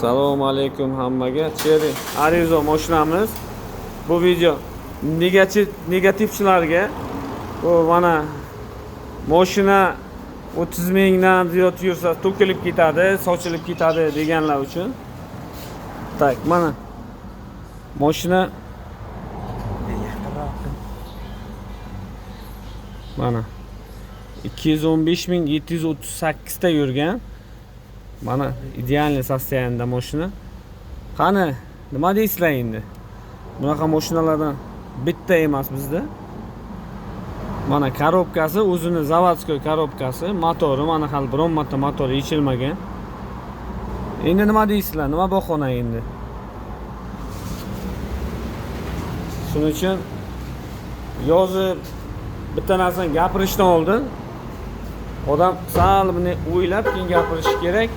Assalomu alaykum hammaga. Chery Arrizo mashinamiz. Bu video negativchilarga, bu mana mashina 30 mingdan ziyod yursa to'kilib ketadi, sochilib ketadi deganlar uchun. Так, mana mashina. Yaqinroq. Mana 215 738 ta yurgan. Mana идеальный состояние da mashina. Qani, nima deysizlar endi? Bunaqa mashinalardan bitta emas bizda. Mana коробка si o'zini заводской коробка si, motori mana hali biron marta motori yechilmagan. Endi nima deysizlar? Nima bahona endi? Shuning uchun yozib, bitta narsani gapirishdan oldin odam sal buni o'ylab keyin gapirishi kerak.